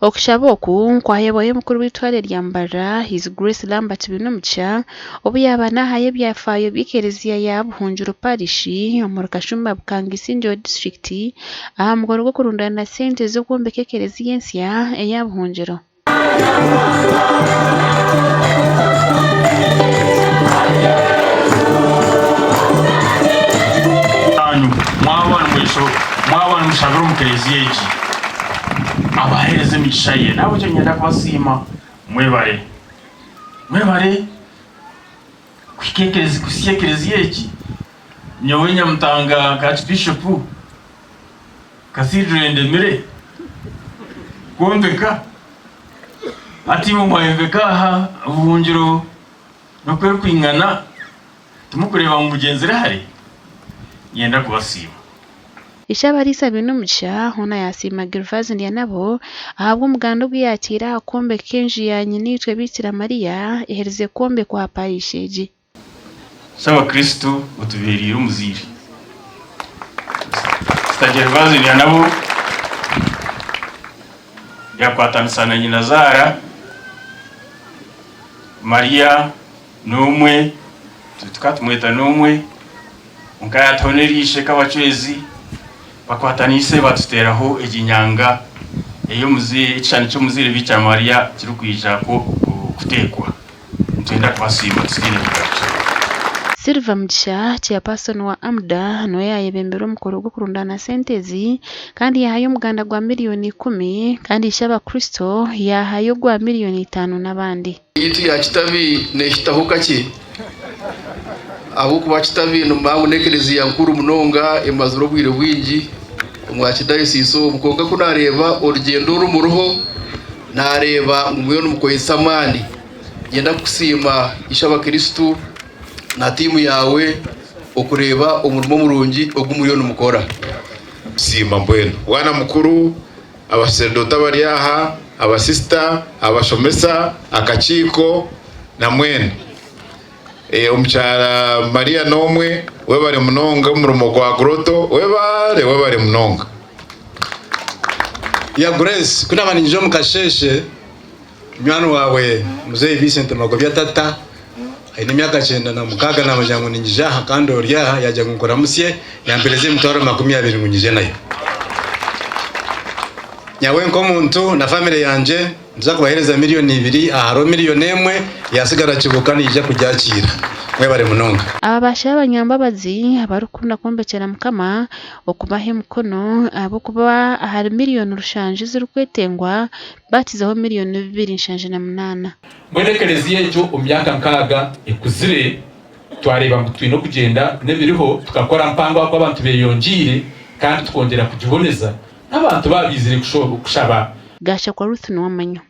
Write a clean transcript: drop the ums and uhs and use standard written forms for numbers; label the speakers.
Speaker 1: Okushaba oku kwaheebwayo omukuru w'eitware rya Mbarara, His Grace Lambert Binomugisha obu yaaba naahayo ebyafaayo by'ekereziya ya Buhungiro Parish omuri Kashumba Bukanga Isingiro Disiturikiti aha mukoro gw'okurundaana sente z'okwombeka ekereziya ensya eya Buhungiro.
Speaker 2: Mwaba nimushabira omu kereziya egi abaheereza emigisha ye. Nahabwekyo niinyenda kubasiima mwebare. Mwebare kuhika kuhitsya ekereziya egi. Nyowe Nyamutanga nka Archbishop, Cathedral endemire kwombeka. Hati imwe mwayombeka aha obuhungiro n'oku erikwingana. Timukureeba ngu mugyenzire hare? Niinyenda kubasiima.
Speaker 1: Ishe-abariisa Bainomugisha hoona yaasiima Gervazi Ndyanabo ahabw'omuganda ogu yaateire aha kwombeka enju ya Nyinaitwe Biikira Mariya eherize kwombekwa aha parish egi.
Speaker 2: Ishe-abakristo otubeereire omuzaire. Sister Gervazi Ndyanabo yaakwatanisa na nyinazaara Mariya N'omwe, tukaba tumweta n'omwe, kwonka yaatuha n'eriishe nk'abacwezi, bakwataniise batuteeraho egi nyanga ey'omuzaire, ekishushani ky'omuzaire Bikira Maria kirikwija kuteekwa. Nitwenda kubasiima tutaine bugarukiro.
Speaker 1: Silver Mugisha, Chairperson wa AMDA niwe yaayebembera omukoro gw'okurundaana sente ezi kandi yaahayo omuganda gwa miriyoni ikumi kandi Ishe-Abakristo yaahayo ogwa miriyoni itaano n'abandi.
Speaker 3: Eyaitu ya Kitabi neehitaho kakye ahabw'okuba Kitabi nimumanya ngu n'ekereziya nkuru munonga emazire obwire bwingi omu Archdiocese omu kwonka ku naareeba orugyendo oru muriho naareeba ngu muriyo nimukozesa amaani. Niinyenda kukusiima Ishe-Abakristo na tiimu yaawe okureeba omurimo murungi ogu muriyo nimukora.
Speaker 4: Siima mbwenu bwana mukuru. Abasaserdooti abari aha, abasisita, abashomesa, akakiiko na mwena. Omukyara Maria n'omwe, webare munonga omurimo gwa Grotto, webare, webare munonga.
Speaker 5: Your Grace, ku naaba niinyija omu kasheeshe, munywani waawe Muzeeyi Vincent Magobya tata aine emyaka 96 naamugira ngu niinyija aha kandi ori aha, yaagira ngu nkuramutsye, yampeereza emitwaro 20 ngu nyije nayo. Nyowe nk'omuntu na famire yangye nituza kubaheereza miriyoni ibiri, aha hariho miriyoni emwe, eyaatsigara Kibuuka niija kugyakiira. Mwebare munonga.
Speaker 1: Aba baashaba abanyambabazi abarikukunda kwombekyera Mukama okubaha emikono ahabw'okuba ahari miriyoni rushanju ezirikwetengwa baakizaho miriyoni bibiri nshanju na munaana.
Speaker 6: Mbwenu ekelezia egyo omu myaka nkaaga ekuzire, twareeba ngu twine okugyenda n'ebiriho tukakora mpango ahakuba abantu beeyongyeire kandi tukongyera kugiboneza n'abantu baaba baizire kushaba.
Speaker 1: Gashakwa Ruth Niwamanyo.